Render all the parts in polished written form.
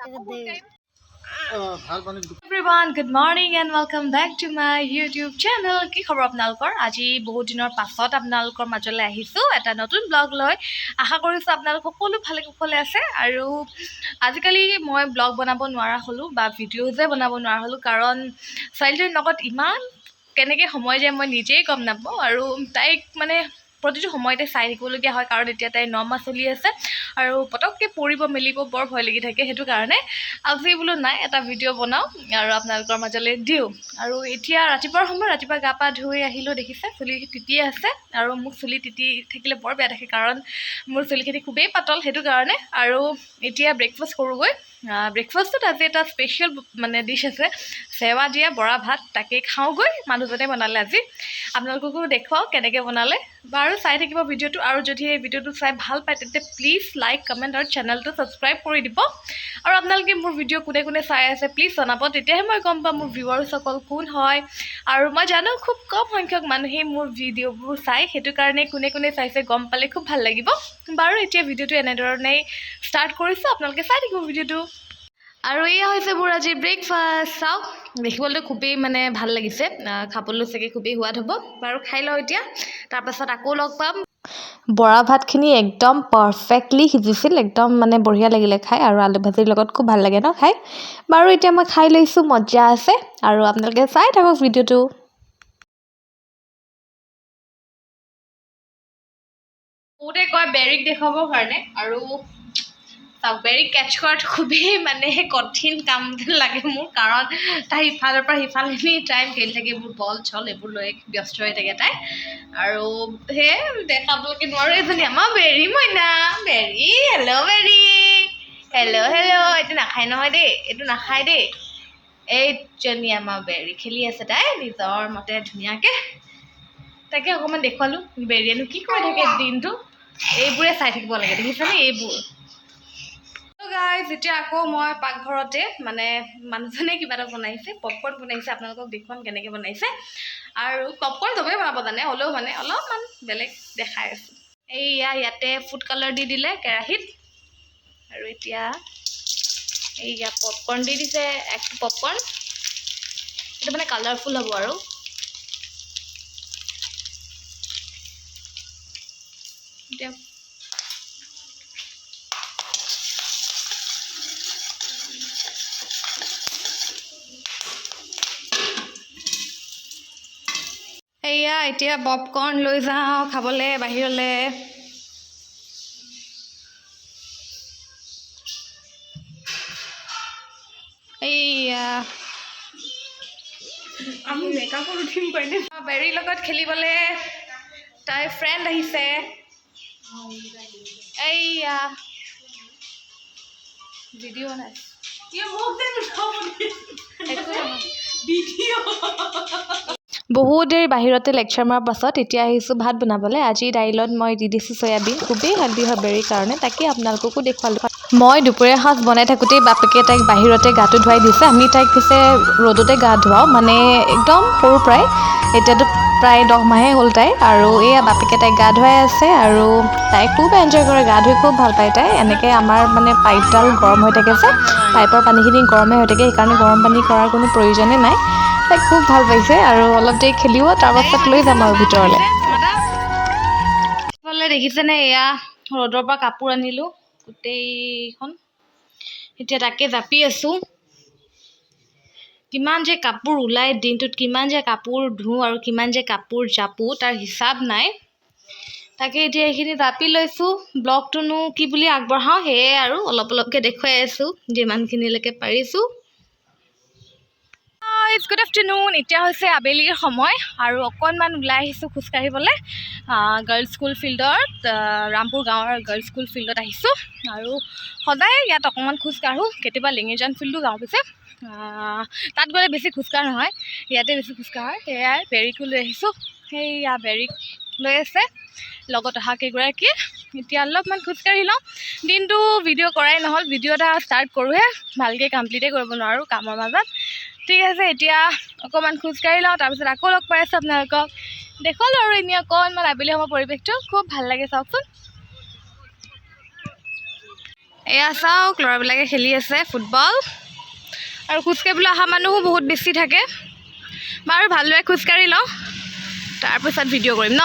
Everyone, good morning and welcome back to my YouTube channel. কি খবৰ আপোনালোকৰ? আজি বহুত দিনৰ পাছত আপোনালোকৰ মাজলৈ আহিছোঁ এটা নতুন ব্লগ লৈ। আশা কৰিছোঁ আপোনালোক সকলো ভালে কুশলে আছে। আৰু আজিকালি মই ব্লগ বনাব নোৱাৰা হ'লোঁ বা ভিডিঅ'জে বনাব নোৱাৰা হ'লোঁ, কাৰণ ছোৱালীজনীৰ লগত ইমান কেনেকৈ সময় যায় মই নিজেই গম নাপাওঁ। আৰু তাইক মানে প্ৰতিটো সময়তে চাই থাকিবলগীয়া হয়, কাৰণ এতিয়া তাই 9 মাহ চলি আছে আৰু পটককৈ পৰিব মেলিব বৰ ভয় লাগি থাকে। সেইটো কাৰণে আজি বোলো নাই, এটা ভিডিঅ' বনাওঁ আৰু আপোনালোকৰ মাজলৈ দিওঁ। আৰু এতিয়া ৰাতিপুৱাৰ সময়, ৰাতিপুৱা গা পা ধুই আহিলোঁ। দেখিছে, চুলি তিতিয়ে আছে। আৰু মোক চুলি তিতি থাকিলে বৰ বেয়া দেখে, কাৰণ মোৰ চুলিখিনি খুবেই পাতল, সেইটো কাৰণে। আৰু এতিয়া ব্ৰেকফাষ্ট কৰোঁগৈ। ব্ৰেকফাষ্টত আজি এটা স্পেচিয়েল মানে ডিছ আছে, চেৱা দিয়া বৰা ভাত, তাকেই খাওঁগৈ। মানুহজনে বনালে আজি, আপোনালোককো দেখুৱাওঁ কেনেকৈ বনালে। বাৰু, চাই থাকিব ভিডিঅ'টো। আৰু যদি এই ভিডিঅ'টো চাই ভাল পায়, তেন্তে প্লিজ লাইক, কমেণ্ট আৰু চেনেলটো ছাবস্ক্ৰাইব কৰি দিব। আৰু আপোনালোকে মোৰ ভিডিঅ' কোনে কোনে চাই আছে প্লিজ জনাব, তেতিয়াহে মই গম পাম মোৰ ভিউৱাৰ্ছসকল কোন হয়। আৰু মই জানো খুব কম সংখ্যক মানুহেই মোৰ ভিডিঅ'বোৰ চায়, সেইটো কাৰণে কোনে কোনে চাইছে গম পালে খুব ভাল লাগিব। বাৰু, এতিয়া ভিডিঅ'টো এনেধৰণেই ষ্টাৰ্ট কৰিছোঁ, আপোনালোকে চাই থাকিব ভিডিঅ'টো। আৰু এয়া হৈছে মোৰ আজিৰ ব্ৰেকফাষ্ট। চাওক, দেখিবলৈতো খুবেই মানে ভাল লাগিছে, খাবলৈ চাগে খুবেই সোৱাদ হ'ব। বাৰু, খাই লওঁ এতিয়া, তাৰপাছত আকৌ লগ পাম। বৰা ভাতখিনি একদম পাৰফেক্টলি সিজিছিল, একদম মানে বঢ়িয়া লাগিলে খাই। আৰু আলু ভাজিৰ লগত খুব ভাল লাগে ন খাই। বাৰু, এতিয়া মই খাই লৈছোঁ, মজা আছে। আৰু আপোনালোকে চাই থাকক ভিডিঅ'টো। বহুতে কয় বেৰিক দেখুৱাবৰ কাৰণে। আৰু চাওক, বেৰিক কেটচ কৰাটো খুবেই মানে কঠিন কাম যেন লাগে মোৰ, কাৰণ তাই ইফালৰ পৰা সিফাল এনি টাইম খেলি থাকে, এইবোৰ বল চল এইবোৰ লৈ ব্যস্ত হৈ থাকে তাই। আৰু সেয়ে দেখাবলৈকে নোৱাৰোঁ। এইজনী আমাৰ বেৰী মইনা, Berry, hello' Berry, hello' hello'. এইটো নাখায় নহয় দেই, এইটো নাখায় দেই। এইজনী আমাৰ বেৰী, খেলি আছে তাই নিজৰ মতে ধুনীয়াকৈ। তাকে অকণমান দেখুৱালোঁ বেৰীয়েনো কি কৰি থাকে দিনটো। এইবোৰে চাই থাকিব লাগে, দেখিছানে এইবোৰ। গাইজ, এতিয়া আকৌ মই পাকঘৰতে, মানে মানুহজনে কিবা এটা বনাইছে, পপকৰ্ণ বনাইছে। আপোনালোকক দেখুৱাম কেনেকৈ বনাইছে। আৰু পপকৰ্ণ চবেই বনাব জানে, হ'লেও মানে অলপমান বেলেগ দেখাই আছোঁ। এইয়া ইয়াতে ফুড কালাৰ দি দিলে কেৰাহীত। আৰু এতিয়া এইয়া পপকৰ্ণ দি দিছে, একটো পপকৰ্ণ। এইটো মানে কালাৰফুল হ'ব। আৰু এতিয়া এয়া এতিয়া পপকৰ্ণ লৈ যাওঁ খাবলৈ বাহিৰলৈ। এইয়া আমি মেকআপত উঠিম পাৰিলে। বেৰীৰ লগত খেলিবলৈ তাইৰ ফ্ৰেণ্ড আহিছে। এইয়া ভিডিঅ' বনাইছে। মোক যেন উঠাব। একো নহয়। ভিডিঅ'। বহুত দেৰি বাহিৰতে লেকচাৰ মৰাৰ পাছত এতিয়া আহিছোঁ ভাত বনাবলৈ। আজি দাইলত মই দি দিছোঁ চয়াবিন, খুবেই হেল্ডি হয় বেৰীৰ কাৰণে, তাকে আপোনালোককো দেখুৱালোঁ। মই দুপৰীয়া সাঁজ বনাই থাকোঁতেই বাপেকে তাইক বাহিৰতে গাটো ধুৱাই দিছে। আমি তাইক পিছে ৰ'দতে গা ধুৱাওঁ, মানে একদম সৰুৰ পৰাই, এতিয়াতো প্ৰায় 10 মাহে হ'ল তাই। আৰু এয়া বাপেকে তাইক গা ধুৱাই আছে আৰু তাই খুব এনজয় কৰে, গা ধুই খুব ভাল পায় তাই। এনেকৈ আমাৰ মানে পাইপডাল গৰম হৈ থাকে যে, পাইপৰ পানীখিনি গৰমে হৈ থাকে, সেইকাৰণে গৰম পানী কৰাৰ কোনো প্ৰয়োজনেই নাই। তাই খুব ভাল পাইছে আৰু অলপ দেৰি খেলিব, তাৰপাছত লৈ যাম আৰু ভিতৰলৈ। ইফালে দেখিছেনে, এয়া ৰ'দৰ পৰা কাপোৰ আনিলোঁ গোটেইখন, এতিয়া তাকে জাপি আছোঁ। কিমান যে কাপোৰ ওলাই দিনটোত, কিমান যে কাপোৰ ধোওঁ আৰু কিমান যে কাপোৰ জাপোঁ তাৰ হিচাপ নাই। তাকে এতিয়া এইখিনি জাপি লৈছোঁ। ব্লগটোনো কি বুলি আগবঢ়াওঁ, সেয়ে আৰু অলপ অলপকৈ দেখুৱাই আছোঁ যিমানখিনিলৈকে পাৰিছোঁ। Good afternoon. এতিয়া হৈছে আবেলিৰ সময় আৰু অকণমান ওলাই আহিছোঁ খোজকাঢ়িবলৈ গাৰ্লছ স্কুল ফিল্ডত, ৰামপুৰ গাঁৱৰ গাৰ্লছ স্কুল ফিল্ডত আহিছোঁ। আৰু সদায় ইয়াত অকণমান খোজকাঢ়োঁ, কেতিয়াবা লেঙেৰিজান ফিল্ডো যাওঁ। পিছে তাত গ'লে বেছি খোজকাঢ় নহয়, ইয়াতে বেছি খোজকাঢ় হয়। সেয়াই বেৰীকো লৈ আহিছোঁ। সেইয়া বেৰীক লৈ আছে লগত অহা কেইগৰাকীয়ে। এতিয়া অলপমান খোজকাঢ়ি লওঁ। দিনটো ভিডিঅ' কৰাই নহ'ল, ভিডিঅ' এটা ষ্টাৰ্ট কৰোঁহে, ভালকৈ কমপ্লিটেই কৰিব নোৱাৰোঁ কামৰ মাজত। ঠিক আছে, এতিয়া অকণমান খোজকাঢ়ি লওঁ, তাৰপিছত আকৌ লগ পাই আছোঁ আপোনালোকক। দেখুৱালোঁ আৰু এনেই অকণমান আবেলি সময় পৰিৱেশটো খুব ভাল লাগে, চাওকচোন। এয়া চাওক, ল'ৰাবিলাকে খেলি আছে ফুটবল। আৰু খোজকাঢ়িবলৈ অহা মানুহো বহুত বেছি থাকে। বাৰু, ভালদৰে খোজকাঢ়ি লওঁ, তাৰপিছত ভিডিঅ' কৰিম ন।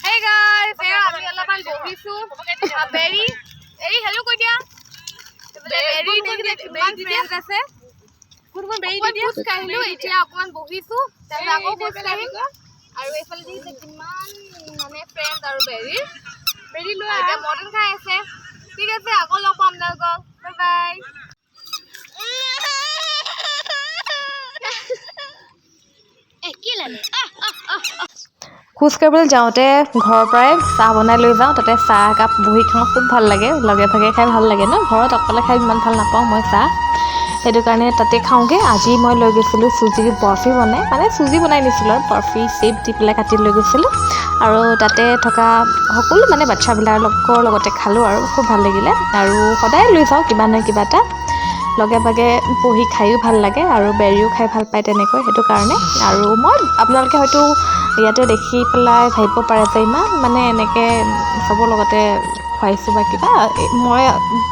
Hey guys, এয়া আমি অলপমান বহিছোঁ। বেৰি, বেৰি, হেল্ল' কৈ দিয়া। বেৰি দেখিলে কিমান ফ্ৰেণ্ডছ আছে। অকণমান খোজ কাঢ়িলোঁ, এতিয়া অকণমান বহিছোঁ, তাৰপিছত আকৌ খোজ কাঢ়িম। আৰু এইফালে দেখিছে কিমান মানে ফ্ৰেণ্ডছ আৰু বেৰি বেৰি লোৱা। এতিয়া মটন খাই আছে। ঠিক আছে, আকৌ লগ পাম আপোনালোকক। Bye bye. খোজ কাঢ়িবলৈ যাওঁতে ঘৰৰ পৰাই চাহ বনাই লৈ যাওঁ। তাতে চাহ একাপ বহি খাওঁ, খুব ভাল লাগে। লগে ভাগে খাই ভাল লাগে ন। ঘৰত অকলে খাই ইমান ভাল নাপাওঁ মই চাহ, সেইটো কাৰণে তাতে খাওঁগৈ। আজি মই লৈ গৈছিলোঁ চুজিৰ বৰফি বনাই, মানে চুজি বনাই নিছিলোঁ আৰু বৰফি চেপ দি পেলাই কাটি লৈ গৈছিলোঁ। আৰু তাতে থকা সকলো মানে বাচ্ছাবিলাকৰ লগতে খালোঁ আৰু খুব ভাল লাগিলে। আৰু সদায় লৈ যাওঁ কিবা নহয় কিবা এটা। লগে ভাগে বহি খায়ো ভাল লাগে আৰু বেৰিও খাই ভাল পায় তেনেকৈ, সেইটো কাৰণে। আৰু মই আপোনালোকে হয়তো ইয়াতে দেখি পেলাই ভাবিব পাৰে যে ইমান মানে এনেকৈ চবৰ লগতে খুৱাইছোঁ বা কিবা। মই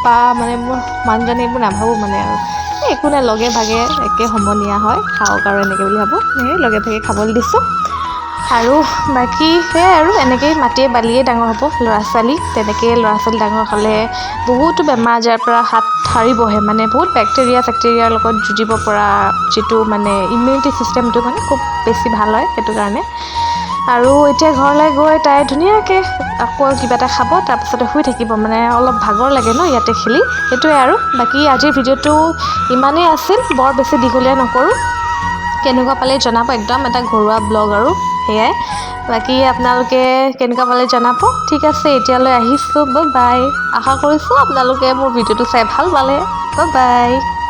বা মানে মোৰ মানুহজনে এইবোৰ নাভাবোঁ মানে আৰু এই একো নাই, লগে ভাগে একে সমনীয়া হয়, খাওক আৰু এনেকৈ বুলি ভাবোঁ। এই লগে ভাগে খাবলৈ দিছোঁ। আৰু বাকী সেয়াই আৰু এনেকেই মাটিয়ে বালিয়ে ডাঙৰ হ'ব ল'ৰা ছোৱালী। তেনেকেই ল'ৰা ছোৱালী ডাঙৰ হ'লে বহুতো বেমাৰ আজাৰৰ পৰা হাত সাৰিবহে, মানে বহুত বেক্টেৰিয়া চেক্টেৰিয়াৰ লগত যুঁজিব পৰা যিটো মানে ইমিউনিটি ছিষ্টেমটো মানে খুব বেছি ভাল হয়, সেইটো কাৰণে। আৰু এতিয়া ঘৰলৈ গৈ তাই ধুনীয়াকৈ আকৌ কিবা এটা খাব, তাৰপিছতে শুই থাকিব। মানে অলপ ভাগৰ লাগে ন ইয়াতে খেলি, সেইটোৱে আৰু। বাকী আজিৰ ভিডিঅ'টো ইমানেই আছিল, বৰ বেছি দীঘলীয়া নকৰোঁ। কেনেকুৱা পালে জনাব। একদম এটা ঘৰুৱা ব্লগ আৰু সেয়াই। বাকী আপোনালোকে কেনেকুৱা পালে জনাব। ঠিক আছে, এতিয়ালৈ আহিছোঁ, বাই বাই। আশা কৰিছোঁ আপোনালোকে মোৰ ভিডিঅ'টো চাই ভাল পালে। Bye bye.